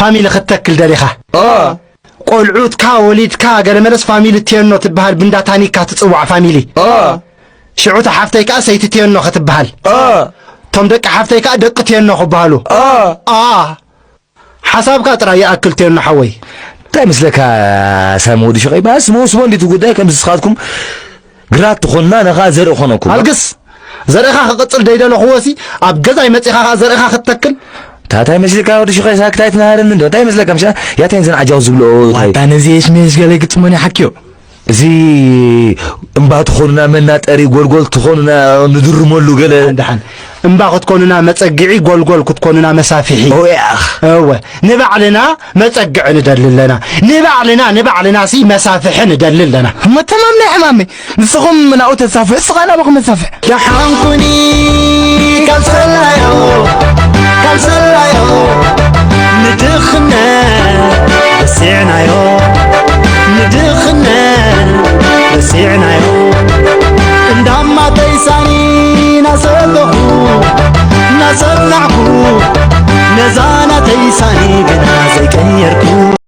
ፋሚሊ ክትተክል ደሊኻ? ኦ። ቆልዑትካ ወሊድካ ገለመለስ ፋሚሊ ቴኖ ትበሃል፣ ብንዳ ታኒካ ትጽዋዕ ፋሚሊ። ኦ። ሽዑ እታ ሓፍተይ ከኣ ሰይቲ ቴኖ ክትበሃል። ኦ። እቶም ደቂ ሓፍተይ ከኣ ደቂ ቴኖ ክበሃሉ። ኦ። ኣ። ሓሳብካ ጥራይ ይኣክል ቴኖ ሓወይ። እንታይ ምስለካ ሳሚ ወዲ ሽቐይ? ባስ መውስቦ እንዲቱ ጉዳይ ከም ንስኻትኩም ግራት ትኾንና፣ ነኻ ዘርኢ ኾነኩም። ኣልግስ! ዘርእኻ ክቕጽል ደይደለኹዎሲ፣ ኣብ ገዛይ መጺኻ ኸኣ ዘርእኻ ክትተክል? ታታይ መስልካ ወዲ ሽቐይ ሳክት ኣይትናሃረኒ እንዶ። እንታይ መስለካ ምሻ? ያታይን ዘን ዓጃው ዝብልኦ ታይ? ዋታ ነዚ የሽሜሽ ገለ ግጥሞን ይሓክዮ። እዚ እምባ ትኾኑና መናጠሪ ጎልጎል ትኾኑና ንድርመሉ ገለ። ደሓን እምባ ክትኮኑና መጸግዒ፣ ጎልጎል ክትኮኑና መሳፍሒ። ኦ ያኽ። እወ፣ ንባዕልና መጸግዒ ንደሊ ኣለና። ንባዕልና፣ ንባዕልና ሲ መሳፍሒ ንደሊ ኣለና። እሞ ተማም ናይ ሕማመይ። ንስኹም ናብኡ ተሳፍሑ፣ እስኻ ናብኹም መሳፍሕ። ደሓን ኩኒ ካብ ሰላዮ፣ ካብ ሰላዮ። ንድኽነት ረሲዕናዮ፣ ንድኽነት ረሲዕናዮ። እንዳማተይ ሳኒ ናሰበኹ፣ ናሰናዕኩ፣ ነዛ ናተይ ሳኒ ግና ዘይቀየርኩ።